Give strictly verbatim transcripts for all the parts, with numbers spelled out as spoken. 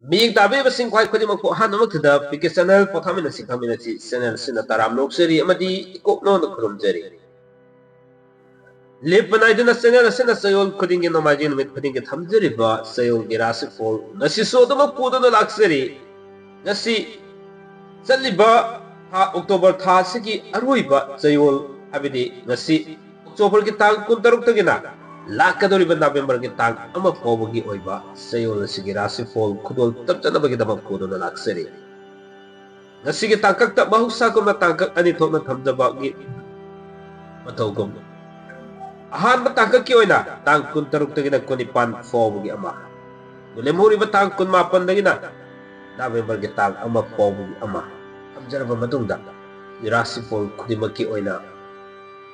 ꯃꯤꯠꯌꯦꯡ ꯇꯥꯕꯤꯔꯤꯕꯁꯤꯡ ꯈ꯭ꯋꯥꯏ ꯈꯨꯗꯤꯡꯃꯛꯄꯨ ꯑꯍꯥꯟꯕꯃꯛꯇꯗ ꯄꯤ ꯀꯦ ꯆꯦꯅꯦꯜ ꯄꯣꯊꯥꯃꯤꯟꯅꯁꯤ ꯈꯪꯃꯤꯟꯅꯁꯤ ꯆꯦꯅꯦꯜ ꯑꯁꯤꯅ ꯇꯔꯥꯝꯅ ꯑꯣꯛꯆꯔꯤ ꯑꯃꯗꯤ ꯏꯀꯣꯛꯅꯧꯅ ꯈꯨꯔꯨꯝꯖꯔꯤ꯫ ꯂꯦꯞꯄ ꯅꯥꯏꯗꯅ ꯆꯦꯅꯦꯜ ꯑꯁꯤꯅ ꯆꯌꯣꯜ ꯈꯨꯗꯤꯡꯒꯤ ꯅꯣꯡꯃꯥꯏꯖꯤꯡ ꯅꯨꯃꯤꯠ ꯈꯨꯗꯤꯡꯒꯤ ꯊꯝꯖꯔꯤꯕ ꯆꯌꯣꯜꯒꯤ ꯔꯥꯁꯤꯐꯣꯜ ꯉꯁꯤꯁꯨ ꯑꯗꯨꯃꯛ ꯄꯨꯗꯨꯅ ꯂꯥꯛꯆꯔꯤ꯫ ꯉꯁꯤ ꯆꯠꯂꯤꯕ ꯊꯥ ꯑꯣꯛꯇꯣꯕꯔ ꯊꯥ ꯑꯁꯤꯒꯤ ꯑꯔꯣꯏꯕ ꯆꯌꯣꯜ, ꯍꯥꯏꯕꯗꯤ ꯉꯁꯤ ꯑꯣꯛꯇꯣꯕꯔꯒꯤ ꯇꯥꯡ ꯀꯨꯟꯇꯔꯨꯛꯇꯒꯤꯅ ꯂꯥꯛꯀꯗꯧꯔꯤꯕ ꯅꯕꯦꯝꯕꯔꯒꯤ ꯇꯥꯡ ꯑꯃ ꯐꯥꯎꯕꯒꯤ ꯑꯣꯏꯕ ꯆꯌꯣꯜ ꯑꯁꯤꯒꯤ ꯔꯥꯁꯤꯐꯣꯜ ꯈꯨꯗꯣꯜ ꯇꯝꯖꯅꯕꯒꯤꯗꯃꯛ ꯄꯨꯗꯨꯅ ꯂꯥꯛꯆꯔꯤ꯫ ꯉꯁꯤꯒꯤ ꯇꯥꯡꯀꯛꯇ ꯃꯍꯧꯁꯥꯒꯨꯝꯅ ꯇꯥꯡꯀꯛ ꯑꯅꯤ ꯊꯣꯛꯅ ꯊꯝꯖꯕꯒꯤ ꯃꯇꯧꯒꯨꯝ, ꯑꯍꯥꯟꯕ ꯇꯥꯡꯀꯛꯀꯤ ꯑꯣꯏꯅ ꯇꯥꯡ ꯀꯨꯟꯇꯔꯨꯛꯇꯒꯤꯅ ꯀꯨꯟꯅꯤꯄꯥꯟ ꯐꯥꯎꯕꯒꯤ ꯑꯃ, ꯂꯦꯝꯍꯧꯔꯤꯕ ꯇꯥꯡ ꯀꯨꯟꯃꯥꯄꯟꯗꯒꯤꯅ ꯅꯕꯦꯝꯕꯔꯒꯤ ꯇꯥꯡ ꯑꯃ ꯐꯥꯎꯕꯒꯤ ꯑꯃ ꯊꯝꯖꯔꯕ ꯃꯇꯨꯡꯗ, ꯔꯥꯁꯤꯐꯣꯜ ꯈꯨꯗꯤꯡꯃꯛꯀꯤ ꯑꯣꯏꯅ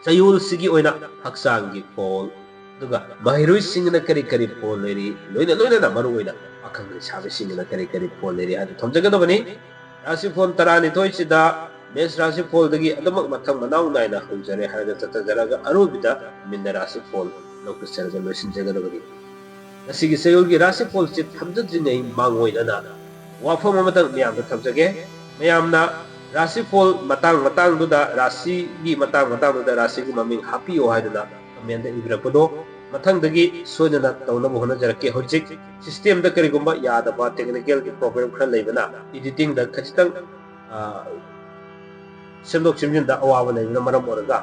ꯆꯌꯣꯜꯁꯤꯒꯤ ꯑꯣꯏꯅ ꯍꯛꯆꯥꯡꯒꯤ ꯐꯣꯜ, ꯑꯗꯨꯒ ꯃꯍꯩꯔꯣꯏꯁꯤꯡꯅ ꯀꯔꯤ ꯀꯔꯤ ꯐꯣꯜ ꯂꯩꯔꯤ, ꯂꯣꯏꯅ ꯂꯣꯏꯅꯅ ꯃꯔꯨꯑꯣꯏꯅ ꯄꯥꯈꯪ ꯂꯩꯁꯥꯕꯤꯁꯤꯡꯅ ꯀꯔꯤ ꯀꯔꯤ ꯐꯣꯜ ꯂꯩꯔꯤ ꯍꯥꯏꯗꯨ ꯊꯝꯖꯒꯗꯕꯅꯤ꯫ ꯔꯥꯁꯤꯐꯣꯜ ꯇꯔꯥꯅꯤꯊꯣꯏꯁꯤꯗ ꯃꯦꯁ ꯔꯥꯁꯤꯐꯣꯜꯗꯒꯤ ꯑꯗꯨꯃꯛ ꯃꯊꯪ ꯃꯅꯥꯎ ꯅꯥꯏꯅ ꯍꯧꯖꯔꯦ ꯍꯥꯏꯔꯒ ꯆꯠꯊꯖꯔꯒ ꯑꯔꯣꯏꯕꯗ ꯃꯤꯟꯅ ꯔꯥꯁꯤꯐꯣꯜ ꯂꯧꯈꯠꯆꯔꯒ ꯂꯣꯏꯁꯤꯟꯖꯒꯗꯕꯅꯤ꯫ ꯉꯁꯤꯒꯤ ꯆꯌꯣꯜꯒꯤ ꯔꯥꯁꯤꯐꯣꯜꯁꯤ ꯊꯝꯖꯗ꯭ꯔꯤꯉꯩ ꯃꯥꯡꯑꯣꯏꯅꯅ ꯋꯥꯐꯝ ꯑꯃꯇꯪ ꯃꯌꯥꯝꯗ ꯊꯝꯖꯒꯦ꯫ ꯃꯌꯥꯝꯅ ꯔꯥꯁꯤꯐꯣꯜ ꯃꯇꯥꯡ ꯃꯇꯥꯡꯗꯨꯗ, ꯔꯥꯁꯤꯒꯤ ꯃꯇꯥꯡ ꯃꯇꯥꯡꯗꯨꯗ ꯔꯥꯁꯤꯒꯤ ꯃꯃꯤꯡ ꯍꯥꯞꯄꯤꯌꯣ ꯍꯥꯏꯗꯨꯅ ꯀꯃꯦꯟꯗ ꯏꯕꯤꯔꯛꯄꯗꯣ ꯃꯊꯪꯗꯒꯤ ꯁꯣꯏꯗꯅ ꯇꯧꯅꯕ ꯍꯣꯠꯅꯖꯔꯛꯀꯦ꯫ ꯍꯧꯖꯤꯛ ꯁꯤꯁꯇꯦꯝꯗ ꯀꯔꯤꯒꯨꯝꯕ ꯌꯥꯗꯕ ꯇꯦꯛꯅꯤꯀꯦꯜꯒꯤ ꯄ꯭ꯔꯣꯕ꯭ꯂꯦꯝ ꯈꯔ ꯂꯩꯕꯅ ꯏꯗꯤꯇꯤꯡꯗ ꯈꯖꯤꯛꯇꯪ, ꯑ, ꯁꯦꯝꯗꯣꯛ ꯁꯦꯝꯖꯤꯟꯗ ꯑꯋꯥꯕ ꯂꯩꯕꯅ ꯃꯔꯝ ꯑꯣꯏꯔꯒ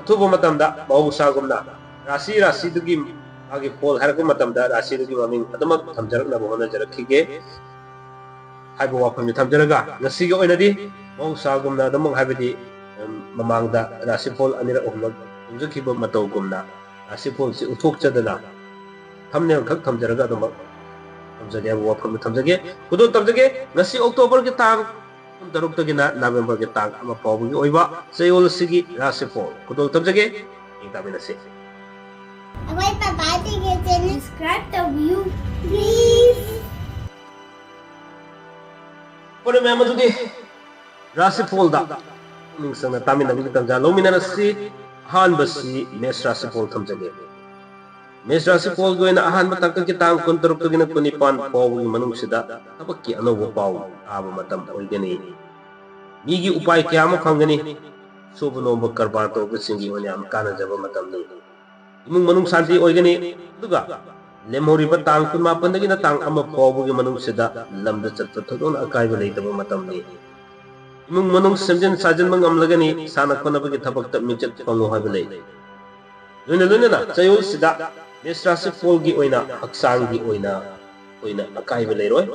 ꯑꯊꯨꯕ ꯃꯇꯝꯗ ꯃꯍꯧꯁꯥꯒꯨꯝꯅ ꯔꯥꯁꯤ ꯔꯥꯁꯤꯗꯨꯒꯤ ꯃꯥꯒꯤ ꯐꯣꯜ ꯍꯥꯏꯔꯛꯄ ꯃꯇꯝꯗ ꯔꯥꯁꯤꯗꯨꯒꯤ ꯃꯃꯤꯡ ꯑꯗꯨꯃꯛ ꯊꯝꯖꯔꯛꯅꯕ ꯍꯣꯠꯅꯖꯔꯛꯈꯤꯒꯦ ꯍꯥꯏꯕ ꯋꯥꯐꯝꯁꯤ ꯊꯝꯖꯔꯒ, ꯉꯁꯤꯒꯤ ꯑꯣꯏꯅꯗꯤ ꯃꯍꯧꯁꯥꯒꯨꯝꯅ ꯑꯗꯨꯃꯛ, ꯍꯥꯏꯕꯗꯤ, ꯎꯝ, ꯃꯃꯥꯡꯗ ꯔꯥꯁꯤꯐꯣꯜ ꯑꯅꯤꯔꯛ ꯑꯍꯨꯝꯂꯛ ꯇꯧꯖꯈꯤꯕ ꯃꯇꯧꯒꯨꯝꯅ ꯔꯥꯁꯤꯐꯣꯜꯁꯤ ꯎꯠꯊꯣꯛꯆꯗꯅ ꯊꯝꯅꯦꯜ ꯈꯛ ꯊꯝꯖꯔꯒ ꯑꯗꯨꯃꯛ ꯊꯝꯖꯒꯦ ꯍꯥꯏꯕ ꯋꯥꯐꯝꯗꯨ ꯊꯝꯖꯒꯦ꯫ ꯈꯨꯗꯣꯜ ꯇꯝꯖꯒꯦ꯫ ꯉꯁꯤ ꯑꯣꯛꯇꯣꯕꯔꯒꯤ ꯇꯥꯡ ꯀꯨꯟꯇꯔꯨꯛꯇꯒꯤꯅ ꯅꯕꯦꯝꯕꯔꯒꯤ ꯇꯥꯡ ꯑꯃ ꯐꯥꯎꯕꯒꯤ ꯑꯣꯏꯕ ꯆꯌꯣꯜ ꯑꯁꯤꯒꯤ ꯔꯥꯁꯤꯐꯣꯜ ꯈꯨꯗꯣꯜ ꯇꯝꯖꯒꯦ꯫ ꯌꯦꯡ ꯇꯥꯃꯤꯟꯅꯁꯤ꯫ ꯑꯩꯈꯣꯏ ꯄꯄꯥꯁꯤꯡꯒꯤ ꯆꯦꯅꯦꯜ ꯁꯕꯁꯀ꯭ꯔꯥꯏꯕ ꯇꯧꯕꯤꯌꯨ, ꯄ꯭ꯂꯤꯖ꯫ ꯐꯔꯦ ꯃꯌꯥꯝ, ꯑꯗꯨꯗꯤ ꯔꯥꯁꯤꯐꯣꯜꯗ ꯄꯨꯛꯅꯤꯡ ꯆꯪꯅ ꯇꯥꯃꯤꯟꯅꯕꯒꯤ ꯇꯥꯟꯖꯥ ꯂꯧꯃꯤꯟꯅꯔꯁꯤ꯫ ꯑꯍꯥꯟꯕꯁꯤ ꯃꯦꯁ ꯔꯥꯁꯤꯐꯣꯜ ꯊꯝꯖꯒꯦ꯫ ꯃꯦꯁ ꯔꯥꯁꯤꯐꯣꯜꯒꯤ ꯑꯣꯏꯅ ꯑꯍꯥꯟꯕ ꯇꯥꯡꯀꯛꯀꯤ ꯇꯥꯡ ꯀꯨꯟꯇꯔꯨꯛꯇꯒꯤꯅ ꯀꯨꯟꯅꯤꯄꯥꯟ ꯐꯥꯎꯕꯒꯤ ꯃꯅꯨꯡꯁꯤꯗ ꯊꯕꯛꯀꯤ ꯑꯅꯧꯕ ꯄꯥꯎ ꯇꯥꯕ ꯃꯇꯝ ꯑꯣꯏꯒꯅꯤ꯫ ꯃꯤꯒꯤ ꯎꯄꯥꯏ ꯀꯌꯥ ꯑꯃ ꯐꯪꯒꯅꯤ꯫ ꯁꯨꯕ ꯅꯣꯝꯕ ꯀꯔꯕꯥꯔ ꯇꯧꯕꯁꯤꯡꯒꯤ ꯑꯣꯏꯅ ꯌꯥꯝ ꯀꯥꯟꯅꯖꯕ ꯃꯇꯝꯅꯤ꯫ ꯏꯃꯨꯡ ꯃꯅꯨꯡ ꯁꯥꯟꯇꯤ ꯑꯣꯏꯒꯅꯤ꯫ ꯑꯗꯨꯒ ꯂꯦꯝꯍꯧꯔꯤꯕ ꯇꯥꯡ ꯀꯨꯟꯃꯥꯄꯟꯗꯒꯤꯅ ꯇꯥꯡ ꯑꯃ ꯐꯥꯎꯕꯒꯤ ꯃꯅꯨꯡꯁꯤꯗ ꯂꯝꯗ ꯆꯠꯄ ꯊꯣꯏꯗꯣꯛꯅ ꯑꯀꯥꯏꯕ ꯂꯩꯇꯕ ꯃꯇꯝꯅꯤ꯫ ꯏꯃꯨꯡ ꯃꯅꯨꯡ ꯁꯦꯝꯖꯤꯟ ꯁꯥꯖꯤꯟꯕ ꯉꯝꯂꯒꯅꯤ꯫ ꯁꯥꯟꯅ ꯈꯣꯠꯅꯕꯒꯤ ꯊꯕꯛꯇ ꯃꯤꯡꯆꯠ ꯐꯪꯂꯨ ꯍꯥꯏꯕ ꯂꯩ꯫ ꯂꯣꯏꯅ ꯂꯣꯏꯅꯅ ꯆꯌꯣꯜꯁꯤꯗ ꯃꯦꯁ ꯔꯥꯁꯤꯐꯣꯜꯒꯤ ꯑꯣꯏꯅ ꯍꯛꯆꯥꯡꯒꯤ ꯑꯣꯏꯅ ꯊꯣꯏꯅ ꯑꯀꯥꯏꯕ ꯂꯩꯔꯣꯏ꯫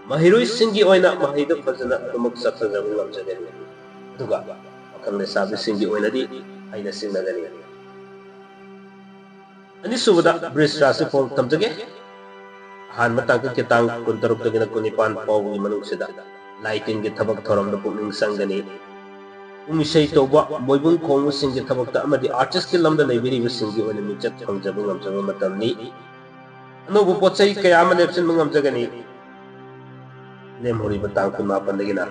ꯃꯍꯩꯔꯣꯏꯁꯤꯡꯒꯤ ꯑꯣꯏꯅ ꯃꯍꯩꯗ ꯐꯖꯅ ꯑꯗꯨꯃꯛ ꯆꯠꯊꯖꯕ ꯉꯝꯖꯒꯅꯤ꯫ ꯑꯗꯨꯒ ꯄꯥꯈꯪ ꯂꯩꯁꯥꯕꯤꯁꯤꯡꯒꯤ ꯑꯣꯏꯅꯗꯤ ꯍꯩꯅ ꯁꯤꯡꯅꯒꯅꯤ꯫ ꯑꯅꯤꯁꯨꯕꯗ ꯕ꯭ꯔꯤꯖ ꯔꯥꯁꯤꯐꯣꯜ ꯊꯝꯖꯒꯦ꯫ ꯑꯍꯥꯟꯕ ꯇꯥꯡꯀꯛꯀꯤ ꯇꯥꯡ ꯀꯨꯟꯇꯔꯨꯛꯇꯒꯤꯅ ꯀꯨꯟꯅꯤꯄꯥꯟ ꯐꯥꯎꯕꯒꯤ ꯃꯅꯨꯡꯁꯤꯗ ꯂꯥꯏ ꯇꯤꯟꯒꯤ ꯊꯕꯛ ꯊꯧꯔꯝꯗ ꯄꯨꯛꯅꯤꯡ ꯆꯪꯒꯅꯤ꯫ ꯄꯨꯡ ꯏꯁꯩ ꯇꯧꯕ, ꯃꯣꯏꯕꯨꯡ ꯈꯣꯡꯕꯁꯤꯡꯒꯤ ꯊꯕꯛꯇ ꯑꯃꯗꯤ ꯑꯥꯔꯇꯤꯁꯀꯤ ꯂꯝꯗ ꯂꯩꯕꯤꯔꯤꯕꯁꯤꯡꯒꯤ ꯑꯣꯏꯅ ꯃꯤꯡꯆꯠ ꯐꯪꯖꯕ ꯉꯝꯖꯕ ꯃꯇꯝꯅꯤ꯫ ꯑꯅꯧꯕ ꯄꯣꯠ ꯆꯩ ꯀꯌꯥ ꯑꯃ ꯂꯦꯞꯁꯤꯟꯕ ꯉꯝꯖꯒꯅꯤ꯫ ꯂꯦꯝꯍꯧꯔꯤꯕ ꯇꯥꯡ ꯀꯨꯟꯃꯥꯄꯟꯗꯒꯤꯅ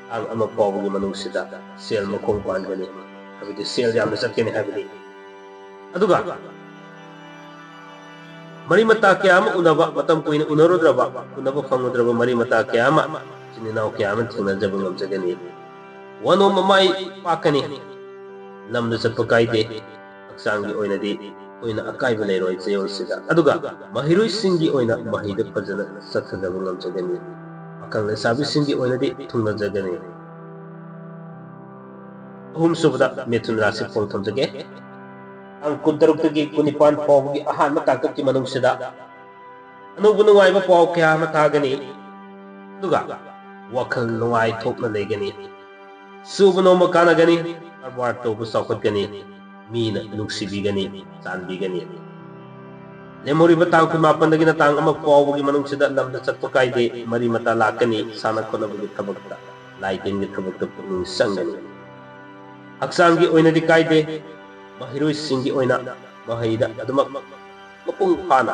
ꯇꯥꯡ ꯑꯃ ꯐꯥꯎꯕꯒꯤ ꯃꯅꯨꯡꯁꯤꯗ ꯁꯦꯜ ꯃꯈꯣꯡ ꯄꯥꯟꯒꯅꯤ, ꯍꯥꯏꯕꯗꯤ ꯁꯦꯜ ꯌꯥꯝꯅ ꯆꯠꯀꯅꯤ ꯍꯥꯏꯕꯅꯤ꯫ ꯑꯗꯨꯒ ꯃꯔꯤ ꯃꯇꯥ ꯀꯌꯥ ꯑꯃ ꯎꯅꯕ, ꯃꯇꯝ ꯀꯨꯏꯅ ꯎꯅꯔꯨꯗ꯭ꯔꯕ, ꯎꯅꯕ ꯐꯪꯉꯨꯗ꯭ꯔꯕ ꯃꯔꯤ ꯃꯇꯥ ꯀꯌꯥ ꯑꯃ, ꯏꯆꯤꯟ ꯏꯅꯥꯎ ꯀꯌꯥ ꯑꯃ ꯊꯦꯡꯅꯖꯕ ꯉꯝꯖꯒꯅꯤ꯫ ꯋꯥꯅꯣꯝꯕ ꯃꯥꯏ ꯄꯥꯛꯀꯅꯤ꯫ ꯂꯝꯗ ꯆꯠꯄ ꯀꯥꯏꯗꯦ꯫ ꯍꯛꯆꯥꯡꯒꯤ ꯑꯣꯏꯅꯗꯤ ꯊꯣꯏꯅ ꯑꯀꯥꯏꯕ ꯂꯩꯔꯣꯏ ꯆꯌꯣꯜꯁꯤꯗ꯫ ꯑꯗꯨꯒ ꯃꯍꯩꯔꯣꯏꯁꯤꯡꯒꯤ ꯑꯣꯏꯅ ꯃꯍꯩꯗ ꯐꯖꯅ ꯆꯠꯊꯖꯕ ꯉꯝꯖꯒꯅꯤ꯫ ꯄꯥꯈꯪ ꯂꯩꯁꯥꯕꯤꯁꯤꯡꯒꯤ ꯑꯣꯏꯅꯗꯤ ꯊꯨꯡꯅꯖꯒꯅꯤ꯫ ꯑꯍꯨꯝꯁꯨꯕꯗ ꯃꯤꯊꯨꯟ ꯔꯥꯁꯤꯐꯣꯜ ꯊꯝꯖꯒꯦ꯫ ꯇꯥꯡ ꯀꯨꯟꯇꯔꯨꯛꯇꯒꯤ ꯀꯨꯟꯅꯤꯄꯥꯟ ꯐꯥꯎꯕꯒꯤ ꯑꯍꯥꯟꯕ ꯇꯥꯡꯀꯛꯀꯤ ꯃꯅꯨꯡꯁꯤꯗ ꯑꯅꯧꯕ ꯅꯨꯡꯉꯥꯏꯕ ꯄꯥꯎ ꯀꯌꯥ ꯑꯃ ꯇꯥꯒꯅꯤ꯫ ꯑꯗꯨꯒ ꯋꯥꯈꯜ ꯅꯨꯡꯉꯥꯏ ꯊꯣꯛꯅ ꯂꯩꯒꯅꯤ꯫ ꯁꯨꯕ ꯅꯣꯝꯕ ꯀꯥꯟꯅꯒꯅꯤ꯫ ꯀꯔꯕꯥꯔ ꯇꯧꯕ ꯆꯥꯎꯈꯠꯀꯅꯤ꯫ ꯃꯤꯅ ꯅꯨꯡꯁꯤꯕꯤꯒꯅꯤ, ꯆꯥꯟꯕꯤꯒꯅꯤ꯫ ꯂꯦꯝꯍꯧꯔꯤꯕ ꯇꯥꯡ ꯀꯨꯟꯃꯥꯄꯟꯗꯒꯤꯅ ꯇꯥꯡ ꯑꯃ ꯐꯥꯎꯕꯒꯤ ꯃꯅꯨꯡꯁꯤꯗ ꯂꯝꯗ ꯆꯠꯄ ꯀꯥꯏꯗꯦ, ꯃꯔꯤ ꯃꯇꯥ ꯂꯥꯛꯀꯅꯤ, ꯁꯥꯟꯅ ꯈꯣꯠꯅꯕꯒꯤ ꯊꯕꯛꯇ, ꯂꯥꯏ ꯇꯤꯟꯒꯤ ꯊꯕꯛꯇ ꯄꯨꯛꯅꯤꯡ ꯆꯪꯒꯅꯤ꯫ ꯍꯛꯆꯥꯡꯒꯤ ꯑꯣꯏꯅꯗꯤ ꯀꯥꯏꯗꯦ, ꯃꯍꯩꯔꯣꯏꯁꯤꯡꯒꯤ ꯑꯣꯏꯅ ꯃꯍꯩꯗ ꯑꯗꯨꯃꯛ ꯃꯄꯨꯡ ꯐꯥꯅ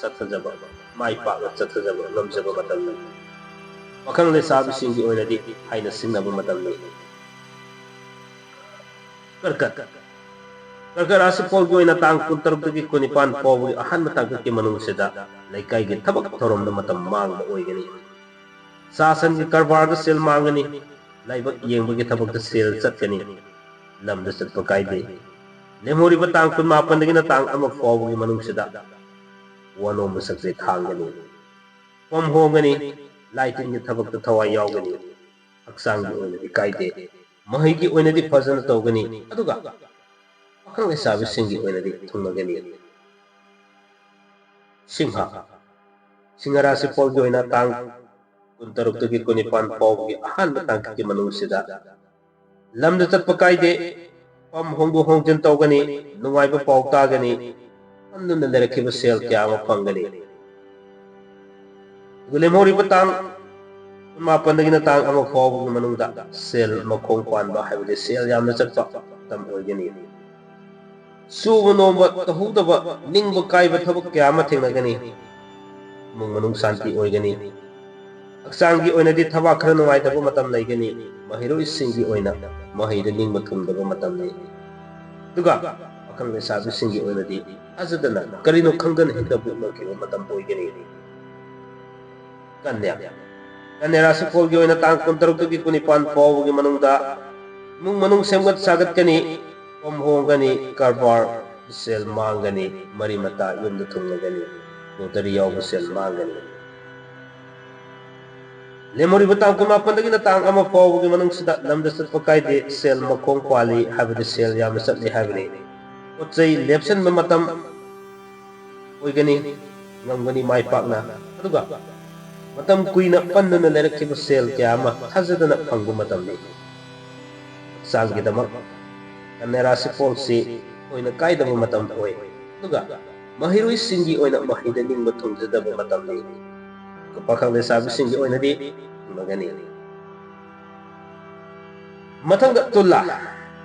ꯆꯠꯊꯖꯕ, ꯃꯥꯏ ꯄꯥꯛꯅ ꯆꯠꯊꯖꯕ ꯉꯝꯖꯕ ꯃꯇꯝꯅꯤ꯫ ꯄꯥꯈꯪ ꯂꯩꯁꯥꯕꯤꯁꯤꯡꯒꯤ ꯑꯣꯏꯅꯗꯤ ꯍꯥꯏꯅ ꯁꯤꯡꯅꯕ ꯃꯇꯝꯅꯤ꯫ ꯀꯔꯀꯠ꯫ ꯀꯔꯀꯠ ꯔꯥꯁꯤ ꯐꯣꯜꯒꯤ ꯑꯣꯏꯅ ꯇꯥꯡ ꯀꯨꯟꯇꯔꯨꯛꯇꯒꯤ ꯀꯨꯟꯅꯤꯄꯥꯟ ꯐꯥꯎꯕꯒꯤ ꯑꯍꯥꯟꯕ ꯇꯥꯡꯀꯛꯀꯤ ꯃꯅꯨꯡꯁꯤꯗ ꯂꯩꯀꯥꯏꯒꯤ ꯊꯕꯛ ꯊꯧꯔꯝꯗ ꯃꯇꯝ ꯃꯥꯡꯕ ꯑꯣꯏꯒꯅꯤ꯫ ꯁꯥ ꯁꯟꯒꯤ ꯀꯔꯕꯥꯔꯗ ꯁꯦꯜ ꯃꯥꯡꯒꯅꯤ꯫ ꯂꯥꯏꯕꯛ ꯌꯦꯡꯕꯒꯤ ꯊꯕꯛꯇ ꯁꯦꯜ ꯆꯠꯀꯅꯤ꯫ ꯂꯝꯗ ꯆꯠꯄ ꯀꯥꯏꯗꯦ꯫ ꯂꯦꯝꯍꯧꯔꯤꯕ ꯇꯥꯡ ꯀꯨꯟꯃꯥꯄꯟꯗꯒꯤꯅ ꯇꯥꯡ ꯑꯃ ꯐꯥꯎꯕꯒꯤ ꯃꯅꯨꯡꯁꯤꯗ ꯋꯥꯅꯣꯝꯕ ꯁꯛꯁꯦ ꯈꯥꯡꯒꯅꯤ꯫ ꯐꯝ ꯍꯣꯡꯒꯅꯤ꯫ ꯂꯥꯏ ꯇꯤꯟꯒꯤ ꯊꯕꯛꯇ ꯊꯋꯥꯏ ꯌꯥꯎꯒꯅꯤ꯫ ꯍꯛꯆꯥꯡꯒꯤ ꯑꯣꯏꯅꯗꯤ ꯀꯥꯏꯗꯦ꯫ ꯃꯍꯩꯒꯤ ꯑꯣꯏꯅꯗꯤ ꯐꯖꯅ ꯇꯧꯒꯅꯤ꯫ ꯑꯗꯨꯒ ꯄꯥꯈꯪ ꯂꯩꯁꯥꯕꯤꯁꯤꯡꯒꯤ ꯑꯣꯏꯅꯗꯤ ꯊꯨꯡꯅꯒꯅꯤ꯫ ꯁꯤꯡꯍ꯫ ꯁꯤꯡꯍ ꯔꯥꯁꯤ ꯐꯣꯜꯒꯤ ꯑꯣꯏꯅ ꯇꯥꯡ ꯀꯨꯟꯇꯔꯨꯛꯇꯒꯤ ꯀꯨꯟꯅꯤꯄꯥꯟ ꯐꯥꯎꯕꯒꯤ ꯑꯍꯥꯟꯕ ꯇꯥꯡꯀꯛꯀꯤ ꯃꯅꯨꯡꯁꯤꯗ ꯂꯝꯗ ꯆꯠꯄ ꯀꯥꯏꯗꯦ꯫ ꯐꯝ ꯍꯣꯡꯗꯣꯛ ꯍꯣꯡꯖꯤꯟ ꯇꯧꯒꯅꯤ꯫ ꯅꯨꯡꯉꯥꯏꯕ ꯄꯥꯎ ꯇꯥꯒꯅꯤ꯫ ꯄꯟꯗꯨꯅ ꯂꯩꯔꯛꯈꯤꯕ ꯁꯦꯜ ꯀꯌꯥ ꯑꯃ ꯐꯪꯒꯅꯤ꯫ ꯑꯗꯨ ꯂꯦꯝꯍꯧꯔꯤꯕ ꯇꯥꯡ ꯀꯨꯟꯃꯥꯄꯟꯗꯒꯤꯅ ꯇꯥꯡ ꯑꯃ ꯐꯥꯎꯕꯒꯤ ꯃꯅꯨꯡꯗ ꯁꯦꯜ ꯃꯈꯣꯡ ꯄꯥꯟꯕ ꯍꯥꯏꯕꯗꯤ ꯁꯦꯜ ꯌꯥꯝꯅ ꯆꯠꯄ ꯃꯇꯝ ꯑꯣꯏꯒꯅꯤ꯫ ꯁꯨꯕ ꯅꯣꯝꯕ ꯇꯧꯍꯧꯗꯕ, ꯅꯤꯡꯕ ꯀꯥꯏꯕ ꯊꯕꯛ ꯀꯌꯥ ꯑꯃ ꯊꯦꯡꯅꯒꯅꯤ꯫ ꯏꯃꯨꯡ ꯃꯅꯨꯡ ꯁꯥꯟꯇꯤ ꯑꯣꯏꯒꯅꯤ꯫ ꯍꯛꯆꯥꯡꯒꯤ ꯑꯣꯏꯅꯗꯤ ꯊꯕꯥꯛ ꯈꯔ ꯅꯨꯡꯉꯥꯏꯇꯕ ꯃꯇꯝ ꯂꯩꯒꯅꯤ꯫ ꯃꯍꯩꯔꯣꯏꯁꯤꯡꯒꯤ ꯑꯣꯏꯅ ꯃꯍꯩꯗ ꯅꯤꯡꯕ ꯊꯨꯡꯗꯕ ꯃꯇꯝꯅꯤ꯫ ꯑꯗꯨꯒ ꯄꯥꯈꯪ ꯂꯩꯁꯥꯕꯤꯁꯤꯡꯒꯤ ꯑꯣꯏꯅꯗꯤ ꯊꯥꯖꯗꯅ ꯀꯔꯤꯅꯣ ꯈꯪꯗꯅ ꯍꯦꯛꯇ ꯄꯣꯛꯅꯈꯤꯕ ꯃꯇꯝ ꯑꯣꯏꯒꯅꯤ꯫ ꯀꯟꯌꯥ꯫ ꯀꯟꯌꯥ ꯔꯥꯁꯤ ꯐꯣꯜꯒꯤ ꯑꯣꯏꯅ ꯇꯥꯡ ꯀꯨꯟꯇꯔꯨꯛꯇꯒꯤ ꯀꯨꯟꯅꯤꯄꯥꯟ ꯐꯥꯎꯕꯒꯤ ꯃꯅꯨꯡꯗ ꯏꯃꯨꯡ ꯃꯅꯨꯡ ꯁꯦꯝꯒꯠ ꯁꯥꯒꯠꯀꯅꯤ, ꯐꯝ ꯍꯣꯡꯒꯅꯤ, ꯀꯔꯕꯥꯔ ꯁꯦꯜ ꯃꯥꯡꯒꯅꯤ, ꯃꯔꯤ ꯃꯇꯥ ꯌꯨꯝꯗ ꯊꯨꯡꯂꯒꯅꯤ, ꯂꯣꯇꯔꯤ ꯌꯥꯎꯕ ꯁꯦꯜ ꯃꯥꯡꯒꯅꯤ꯫ ꯂꯦꯝꯍꯧꯔꯤꯕ ꯇꯥꯡ ꯀꯨꯟꯃꯥꯄꯟꯗꯒꯤꯅ ꯇꯥꯡ ꯑꯃ ꯐꯥꯎꯕꯒꯤ ꯃꯅꯨꯡꯁꯤꯗ ꯂꯝꯗ ꯆꯠꯄ ꯀꯥꯏꯗꯦ, ꯁꯦꯜ ꯃꯈꯣꯡ ꯄꯥꯜꯂꯤ ꯍꯥꯏꯕꯗꯤ ꯁꯦꯜ ꯌꯥꯝꯅ ꯆꯠꯂꯤ ꯍꯥꯏꯕꯅꯤ꯫ ꯄꯣꯠ ꯆꯩ ꯂꯦꯞꯁꯤꯟꯕ ꯃꯇꯝ ꯑꯣꯏꯒꯅꯤ, ꯉꯝꯒꯅꯤ ꯃꯥꯏ ꯄꯥꯛꯅ꯫ ꯑꯗꯨꯒ ꯃꯇꯝ ꯀꯨꯏꯅ ꯄꯟꯗꯨꯅ ꯂꯩꯔꯛꯈꯤꯕ ꯁꯦꯜ ꯀꯌꯥ ꯑꯃ ꯊꯥꯖꯗꯅ ꯐꯪꯕ ꯃꯇꯝꯅꯤ꯫ ꯍꯛꯆꯥꯡꯒꯤꯗꯃꯛ ꯀꯟꯌꯥ ꯔꯥꯁꯤ ꯐꯣꯜꯁꯤ ꯊꯣꯏꯅ ꯀꯥꯏꯗꯕ ꯃꯇꯝ ꯑꯣꯏ꯫ ꯑꯗꯨꯒ ꯃꯍꯩꯔꯣꯏꯁꯤꯡꯒꯤ ꯑꯣꯏꯅ ꯃꯍꯩꯗ ꯅꯤꯡꯕ ꯊꯨꯡꯖꯗꯕ ꯃꯇꯝꯅꯤ꯫ ꯄꯥꯈꯪ ꯂꯩꯁꯥꯕꯤꯁꯤꯡꯒꯤ ꯑꯣꯏꯅꯗꯤ ꯐꯪꯂꯒꯅꯤ꯫ ꯃꯊꯪꯗ ꯇꯨꯂꯥ꯫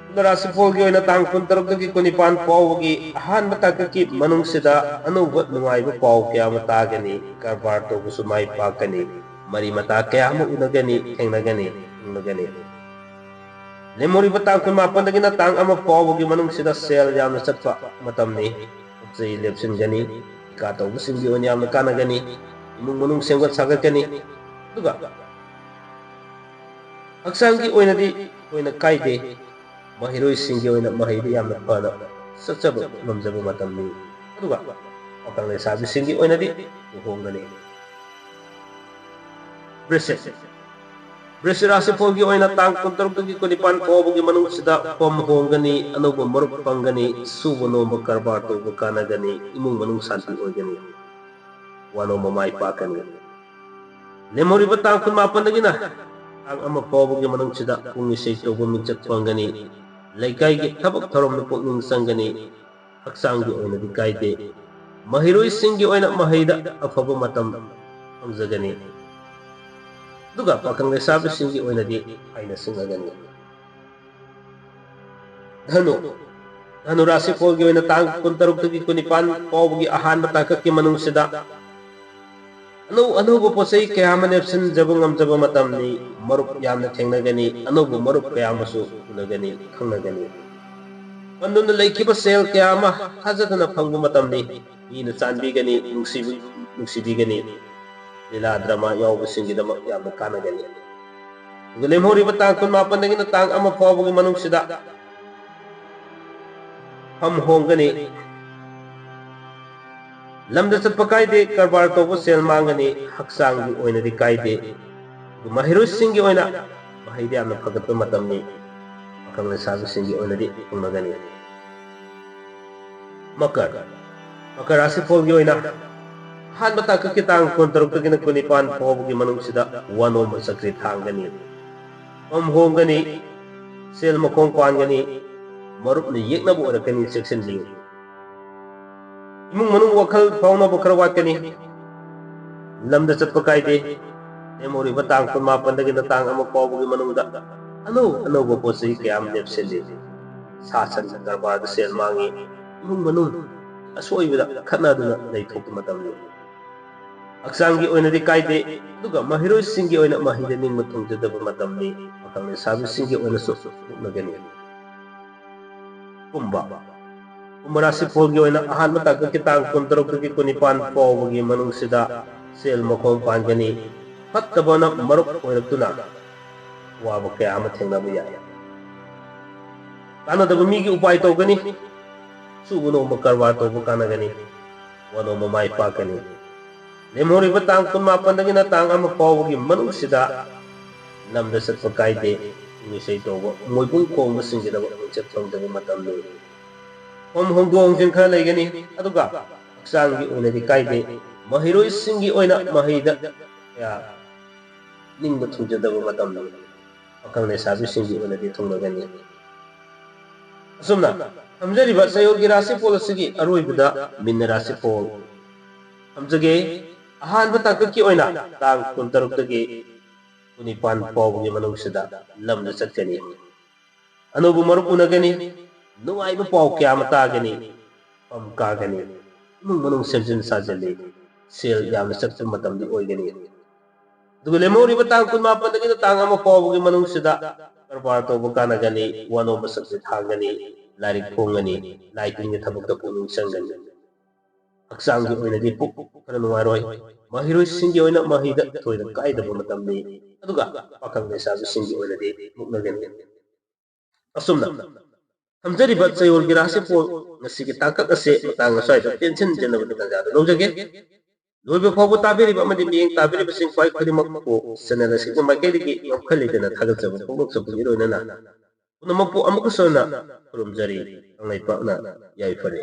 ꯇꯨꯂꯥ ꯔꯥꯁꯤ ꯐꯣꯜꯒꯤ ꯑꯣꯏꯅ ꯇꯥꯡ ꯀꯨꯟꯇꯔꯨꯛꯇꯒꯤ ꯀꯨꯟꯅꯤꯄꯥꯟ ꯐꯥꯎꯕꯒꯤ ꯑꯍꯥꯟꯕ ꯇꯥꯡꯀꯛꯀꯤ ꯃꯅꯨꯡꯁꯤꯗ ꯑꯅꯧꯕ ꯅꯨꯡꯉꯥꯏꯕ ꯄꯥꯎ ꯀꯌꯥ ꯑꯃ ꯇꯥꯒꯅꯤ꯫ ꯀꯔꯕꯥꯔ ꯇꯧꯕꯁꯨ ꯃꯥꯏ ꯄꯥꯛꯀꯅꯤ꯫ ꯃꯔꯤ ꯃꯇꯥ ꯀꯌꯥ ꯑꯃ ꯎꯅꯒꯅꯤ, ꯊꯦꯡꯅꯒꯅꯤ, ꯎꯅꯒꯅꯤ꯫ ꯂꯦꯝꯍꯧꯔꯤꯕ ꯇꯥꯡ ꯀꯨꯟꯃꯥꯄꯟꯗꯒꯤꯅ ꯇꯥꯡ ꯑꯃ ꯐꯥꯎꯕꯒꯤ ꯃꯅꯨꯡꯁꯤꯗ ꯁꯦꯜ ꯌꯥꯝꯅ ꯆꯠꯄ ꯃꯇꯝꯅꯤ꯫ ꯄꯣꯠ ꯆꯩ ꯂꯦꯞꯁꯤꯟꯒꯅꯤ, ꯀꯩꯀꯥ ꯇꯧꯕꯁꯤꯡꯒꯤ ꯑꯣꯏꯅ ꯌꯥꯝꯅ ꯀꯥꯟꯅꯒꯅꯤ꯫ ꯏꯃꯨꯡ ꯃꯅꯨꯡ ꯁꯦꯝꯒꯠ ꯁꯥꯒꯠꯀꯅꯤ꯫ ꯑꯗꯨꯒ ꯍꯛꯆꯥꯡꯒꯤ ꯑꯣꯏꯅꯗꯤ ꯊꯣꯏꯅ ꯀꯥꯏꯗꯦ꯫ ꯃꯍꯩꯔꯣꯏꯁꯤꯡꯒꯤ ꯑꯣꯏꯅ ꯃꯍꯩꯗꯤ ꯌꯥꯝꯅ ꯐꯅ ꯆꯠꯆꯕ ꯉꯝꯖꯕ ꯃꯇꯝꯅꯤ꯫ ꯑꯗꯨꯒ ꯄꯥꯈꯪ ꯂꯩꯁꯥꯕꯤꯁꯤꯡꯒꯤ ꯑꯣꯏꯅꯗꯤ ꯂꯨꯍꯣꯡꯒꯅꯤ꯫ ꯕ꯭ꯔꯤꯁꯤꯛ ꯕ꯭ꯔꯤꯁꯤꯛ ꯔꯥꯁꯤꯐꯣꯜꯒꯤ ꯑꯣꯏꯅ ꯇꯥꯡ ꯀꯨꯟꯇꯔꯨꯛꯇꯒꯤ ꯀꯨꯟꯅꯤꯄꯥꯟ ꯐꯥꯎꯕꯒꯤ ꯃꯅꯨꯡꯁꯤꯗ ꯐꯝ ꯍꯣꯡꯒꯅꯤ, ꯑꯅꯧꯕ ꯃꯔꯨꯞ ꯐꯪꯒꯅꯤ, ꯁꯨꯕ ꯅꯣꯝꯕ ꯀꯔꯕꯥꯔ ꯇꯧꯕ ꯀꯥꯟꯅꯒꯅꯤ, ꯏꯃꯨꯡ ꯃꯅꯨꯡ ꯁꯥꯟꯇꯤ ꯑꯣꯏꯒꯅꯤ, ꯋꯥꯅꯣꯝꯕ ꯃꯥꯏ ꯄꯥꯛꯀꯅꯤ꯫ ꯂꯦꯝꯍꯧꯔꯤꯕ ꯇꯥꯡ ꯀꯨꯟꯃꯥꯄꯟꯗꯒꯤꯅ ꯇꯥꯡ ꯑꯃ ꯐꯥꯎꯕꯒꯤ ꯃꯅꯨꯡꯁꯤꯗ ꯄꯨꯡ ꯏꯁꯩ ꯇꯧꯕ ꯃꯤꯡꯆꯠ ꯐꯪꯒꯅꯤ, ꯂꯩꯀꯥꯏꯒꯤ ꯊꯕꯛ ꯊꯧꯔꯝꯗ ꯄꯨꯛꯅꯤꯡ ꯆꯪꯒꯅꯤ, ꯍꯛꯆꯥꯡꯒꯤ ꯑꯣꯏꯅꯗꯤ ꯀꯥꯏꯗꯦ꯫ ꯃꯍꯩꯔꯣꯏꯁꯤꯡꯒꯤ ꯑꯣꯏꯅ ꯃꯍꯩꯗ ꯑꯐꯕ ꯃꯇꯝ ꯐꯪꯖꯒꯅꯤ꯫ ꯑꯗꯨꯒ ꯄꯥꯈꯪ ꯂꯩꯁꯥꯕꯤꯁꯤꯡꯒꯤ ꯑꯣꯏꯅꯗꯤ ꯍꯥꯏꯅ ꯁꯤꯡꯅꯒꯅꯤ꯫ ꯙꯅꯨ ꯙꯅꯨ ꯔꯥꯁꯤꯐꯣꯜꯒꯤ ꯑꯣꯏꯅ ꯇꯥꯡ ꯀꯨꯟꯇꯔꯨꯛꯇꯒꯤ ꯀꯨꯟꯅꯤꯄꯥꯟ ꯐꯥꯎꯕꯒꯤ ꯑꯍꯥꯟꯕ ꯇꯥꯡꯀꯛꯀꯤ ꯃꯅꯨꯡꯁꯤꯗ ꯑꯅꯧ ꯑꯅꯧꯕ ꯄꯣꯠ ꯆꯩ ꯀꯌꯥ ꯑꯃ ꯂꯦꯞꯁꯤꯟꯖꯕ ꯉꯝꯖꯕ ꯃꯇꯝꯅꯤ꯫ ꯃꯔꯨꯞ ꯌꯥꯝꯅ ꯊꯦꯡꯅꯒꯅꯤ, ꯑꯅꯧꯕ ꯃꯔꯨꯞ ꯀꯌꯥ ꯑꯃꯁꯨ ꯎꯅꯒꯅꯤ, ꯈꯪꯅꯒꯅꯤ꯫ ꯄꯟꯗꯨꯅ ꯂꯩꯈꯤꯕ ꯁꯦꯜ ꯀꯌꯥ ꯑꯃ ꯊꯥꯖꯗꯅ ꯐꯪꯕ ꯃꯇꯝꯅꯤ꯫ ꯃꯤꯅ ꯆꯥꯟꯕꯤꯒꯅꯤ, ꯅꯨꯡꯁꯤꯕꯤ-, ꯅꯨꯡꯁꯤꯕꯤꯒꯅꯤ꯫ ꯂꯤꯂꯥ ꯗ꯭ꯔꯃꯥ ꯌꯥꯎꯕꯁꯤꯡꯒꯤꯗꯃꯛ ꯌꯥꯝꯅ ꯀꯥꯟꯅꯒꯅꯤ꯫ ꯑꯗꯨꯒ ꯂꯦꯝꯍꯧꯔꯤꯕ ꯇꯥꯡ ꯀꯨꯟꯃꯥꯄꯟꯗꯒꯤꯅ ꯇꯥꯡ ꯑꯃ ꯐꯥꯎꯕꯒꯤ ꯃꯅꯨꯡꯁꯤꯗ ꯐꯝ ꯍꯣꯡꯒꯅꯤ꯫ ꯂꯝꯗ ꯆꯠꯄ ꯀꯥꯏꯗꯦ, ꯀꯔꯕꯥꯔ ꯇꯧꯕ ꯁꯦꯜ ꯃꯥꯡꯒꯅꯤ, ꯍꯛꯆꯥꯡꯒꯤ ꯑꯣꯏꯅꯗꯤ ꯀꯥꯏꯗꯦ꯫ ꯑꯗꯨ ꯃꯍꯩꯔꯣꯏꯁꯤꯡꯒꯤ ꯑꯣꯏꯅ ꯃꯍꯩꯗꯤ ꯌꯥꯝꯅ ꯐꯒꯠꯄ ꯃꯇꯝꯅꯤ, ꯄꯥꯈꯪ ꯂꯩꯁꯥꯕꯤꯁꯤꯡꯒꯤ ꯑꯣꯏꯅꯗꯤ ꯐꯪꯅꯒꯅꯤ꯫ ꯃꯀꯔ, ꯃꯀꯔ ꯔꯥꯁꯤꯐꯣꯜꯒꯤ ꯑꯣꯏꯅ ꯑꯍꯥꯟꯕ ꯇꯥꯡꯀꯛꯀꯤ ꯇꯥꯡ ꯀꯨꯟꯇꯔꯨꯛꯇꯒꯤꯅ ꯀꯨꯟꯅꯤꯄꯥꯟ ꯐꯥꯎꯕꯒꯤ ꯃꯅꯨꯡꯁꯤꯗ ꯋꯥꯅꯣꯝꯕ ꯆꯀ꯭ꯔꯤ ꯊꯥꯡꯒꯅꯤ, ꯐꯝ ꯍꯣꯡꯒꯅꯤ, ꯁꯦꯜ ꯃꯈꯣꯡ ꯄꯥꯟꯒꯅꯤ, ꯃꯔꯨꯞꯅ ꯌꯦꯛꯅꯕ ꯑꯣꯏꯔꯛꯀꯅꯤ, ꯆꯦꯛꯁꯤꯟꯕꯤꯌꯨ꯫ ꯏꯃꯨꯡ ꯃꯅꯨꯡ ꯋꯥꯈꯜ ꯐꯥꯎꯅꯕ ꯈꯔ ꯋꯥꯠꯀꯅꯤ꯫ ꯂꯝꯗ ꯆꯠꯄ ꯀꯥꯏꯗꯦ꯫ ꯂꯦꯝꯍꯧꯔꯤꯕ ꯇꯥꯡ ꯀꯨꯟꯃꯥꯄꯟꯗꯒꯤꯅ ꯇꯥꯡ ꯑꯃ ꯐꯥꯎꯕꯒꯤ ꯃꯅꯨꯡꯗ ꯑꯅꯧ ꯑꯅꯧꯕ ꯄꯣꯠ ꯆꯩ ꯀꯌꯥ ꯑꯃ ꯂꯦꯞꯁꯤꯜꯂꯤ꯫ ꯁꯥ ꯁꯟ ꯀꯔꯕꯥꯔꯗ ꯁꯦꯜ ꯃꯥꯡꯉꯤ꯫ ꯏꯃꯨꯡ ꯃꯅꯨꯡ ꯑꯁꯣꯏꯕꯗ ꯈꯠꯅꯗꯨꯅ ꯂꯩꯊꯣꯛꯄ ꯃꯇꯝꯅꯤ꯫ ꯍꯛꯆꯥꯡꯒꯤ ꯑꯣꯏꯅꯗꯤ ꯀꯥꯏꯗꯦ, ꯑꯗꯨꯒ ꯃꯍꯩꯔꯣꯏꯁꯤꯡꯒꯤ ꯑꯣꯏꯅ ꯃꯍꯩꯗ ꯅꯤꯡꯕ ꯊꯨꯡꯖꯗꯕ ꯃꯇꯝꯅꯤ꯫ ꯄꯥꯈꯪ ꯂꯩꯁꯥꯕꯤꯁꯤꯡꯒꯤ ꯑꯣꯏꯅꯁꯨ ꯃꯨꯛꯅꯒꯅꯤ꯫ ꯀꯨꯝꯕ꯫ ꯀꯨꯝꯚ ꯔꯥꯁꯤꯐꯣꯜꯒꯤ ꯑꯣꯏꯅ ꯑꯍꯥꯟꯕ ꯇꯥꯡꯀꯛꯀꯤ ꯇꯥꯡ ꯀꯨꯟꯇꯔꯨꯛꯇꯒꯤ ꯀꯨꯟꯅꯤꯄꯥꯟ ꯐꯥꯎꯕꯒꯤ ꯃꯅꯨꯡꯁꯤꯗ ꯁꯦꯜ ꯃꯈꯣꯡ ꯄꯥꯟꯒꯅꯤ꯫ ꯐꯠꯇꯕꯅ ꯃꯔꯨꯞ ꯑꯣꯏꯔꯛꯇꯨꯅ ꯑꯋꯥꯕ ꯀꯌꯥ ꯑꯃ ꯊꯦꯡꯅꯕ ꯌꯥꯏ꯫ ꯀꯥꯟꯅꯗꯕ ꯃꯤꯒꯤ ꯎꯄꯥꯏ ꯇꯧꯒꯅꯤ꯫ ꯁꯨꯕ ꯅꯣꯝꯕ ꯀꯔꯕꯥꯔ ꯇꯧꯕ ꯀꯥꯟꯅꯒꯅꯤ꯫ ꯋꯥꯅꯣꯝꯕ ꯃꯥꯏ ꯄꯥꯛꯀꯅꯤ꯫ ꯂꯦꯝꯍꯧꯔꯤꯕ ꯇꯥꯡ ꯀꯨꯟꯃꯥꯄꯟꯗꯒꯤꯅ ꯇꯥꯡ ꯑꯃ ꯐꯥꯎꯕꯒꯤ ꯃꯅꯨꯡꯁꯤꯗ ꯂꯝꯗ ꯆꯠꯄ ꯀꯥꯏꯗꯦ꯫ ꯏꯁꯩ ꯇꯧꯕ, ꯃꯣꯏꯕꯨꯡ ꯈꯣꯡꯕꯁꯤꯡꯒꯤꯗꯃꯛ ꯃꯤꯡꯆꯠ ꯐꯪꯗꯕ ꯃꯇꯝꯅꯤ꯫ ꯐꯝ ꯍꯣꯡꯗꯣꯛ ꯍꯣꯡꯖꯤꯟ ꯈꯔ ꯂꯩꯒꯅꯤ, ꯑꯗꯨꯒ ꯍꯛꯆꯥꯡꯒꯤ ꯑꯣꯏꯅꯗꯤ ꯀꯥꯏꯗꯦ꯫ ꯃꯍꯩꯔꯣꯏꯁꯤꯡꯒꯤ ꯑꯣꯏꯅ ꯃꯍꯩꯗ ꯀꯌꯥ ꯅꯤꯡꯕ ꯊꯨꯡꯖꯗꯕ ꯃꯇꯝꯅꯤ꯫ ꯄꯥꯈꯪ ꯂꯩꯁꯥꯕꯤꯁꯤꯡꯒꯤ ꯑꯣꯏꯅꯗꯤ ꯊꯨꯡꯅꯒꯅꯤ꯫ ꯑꯁꯨꯝꯅ ꯊꯝꯖꯔꯤꯕ ꯆꯌꯣꯜꯒꯤ ꯔꯥꯁꯤꯐꯣꯜ ꯑꯁꯤꯒꯤ ꯑꯔꯣꯏꯕꯗ ꯃꯤꯟꯅ ꯔꯥꯁꯤꯐꯣꯜ ꯊꯝꯖꯒꯦ꯫ ꯑꯍꯥꯟꯕ ꯇꯥꯡꯀꯛꯀꯤ ꯑꯣꯏꯅ ꯇꯥꯡ ꯀꯨꯟꯇꯔꯨꯛꯇꯒꯤ ꯀꯨꯟꯅꯤꯄꯥꯟ ꯐꯥꯎꯕꯒꯤ ꯃꯅꯨꯡꯁꯤꯗ ꯂꯝꯗ ꯆꯠꯀꯅꯤ꯫ ꯑꯅꯧꯕ ꯃꯔꯨꯞ ꯎꯅꯒꯅꯤ꯫ ꯅꯨꯡꯉꯥꯏꯕ ꯄꯥꯎ ꯀꯌꯥ ꯑꯃ ꯇꯥꯒꯅꯤ꯫ ꯐꯝ ꯀꯥꯒꯅꯤ꯫ ꯏꯃꯨꯡ ꯃꯅꯨꯡ ꯁꯦꯝꯖꯤꯟ ꯁꯥꯖꯤꯜꯂꯤ꯫ ꯁꯦꯜ ꯌꯥꯝꯅ ꯆꯠꯄ ꯃꯇꯝꯗꯤ ꯑꯣꯏꯒꯅꯤ꯫ ꯑꯗꯨꯒ ꯂꯦꯝꯍꯧꯔꯤꯕ ꯇꯥꯡ ꯀꯨꯟꯃꯥꯄꯟꯗꯒꯤꯅ ꯇꯥꯡ ꯑꯃ ꯐꯥꯎꯕꯒꯤ ꯃꯅꯨꯡꯁꯤꯗ ꯀꯔꯕꯥꯔ ꯇꯧꯕ ꯀꯥꯟꯅꯒꯅꯤ, ꯋꯥꯅꯣꯝꯕ ꯁꯛꯁꯦ ꯊꯥꯡꯒꯅꯤ, ꯂꯥꯏꯔꯤꯛ ꯐꯣꯡꯒꯅꯤ, ꯂꯥꯏ ꯇꯤꯟꯒꯤ ꯊꯕꯛꯇ ꯄꯨꯛꯅꯤꯡ ꯆꯪꯒꯅꯤ꯫ ꯍꯛꯆꯥꯡꯒꯤ ꯑꯣꯏꯅꯗꯤ ꯄꯨꯛ ꯈꯔ ꯅꯨꯡꯉꯥꯏꯔꯣꯏ꯫ ꯃꯍꯩꯔꯣꯏꯁꯤꯡꯒꯤ ꯑꯣꯏꯅ ꯃꯍꯩꯗ ꯊꯣꯏꯅ ꯀꯥꯏꯗꯕ ꯃꯇꯝꯅꯤ꯫ ꯑꯗꯨꯒ ꯄꯥꯈꯪ ꯂꯩꯁꯥꯕꯤꯁꯤꯡꯒꯤ ꯑꯣꯏꯅꯗꯤ ꯃꯨꯛꯅꯒꯅꯤ꯫ ꯑꯁꯨꯝꯅ ꯊꯝꯖꯔꯤꯕ ꯆꯌꯣꯜꯒꯤ ꯔꯥꯁꯤꯐꯣꯜ ꯉꯁꯤꯒꯤ ꯇꯥꯡꯀꯛ ꯑꯁꯦ ꯃꯇꯥꯡ ꯑꯁ꯭ꯋꯥꯏꯗ ꯇꯦꯟꯁꯤꯟꯖꯅꯕꯒꯤ ꯇꯥꯟꯖꯥꯗꯨ ꯂꯧꯖꯒꯦ꯫ ꯂꯣꯏꯕ ꯐꯥꯎꯕ ꯇꯥꯕꯤꯔꯤꯕ ꯑꯃꯗꯤ ꯃꯤꯠꯌꯦꯡ ꯇꯥꯕꯤꯔꯤꯕꯁꯤꯡ ꯈ꯭ꯋꯥꯏ ꯈꯨꯗꯤꯡꯃꯛꯄꯨ ꯆꯦꯅꯦꯜ ꯑꯁꯤꯒꯤ ꯃꯥꯏꯀꯩꯗꯒꯤ ꯉꯝꯈꯩ ꯂꯩꯇꯅ ꯊꯥꯒꯠꯆꯕ ꯐꯣꯡꯗꯣꯛꯆꯕꯒꯤ ꯂꯣꯏꯅꯅ ꯄꯨꯝꯅꯃꯛꯄꯨ ꯑꯃꯨꯛꯀꯁꯨ ꯍꯟꯅ ꯈꯨꯔꯨꯝꯖꯔꯤ꯫ ꯀꯪꯂꯩꯄꯥꯛꯅ ꯌꯥꯏꯐꯔꯦ꯫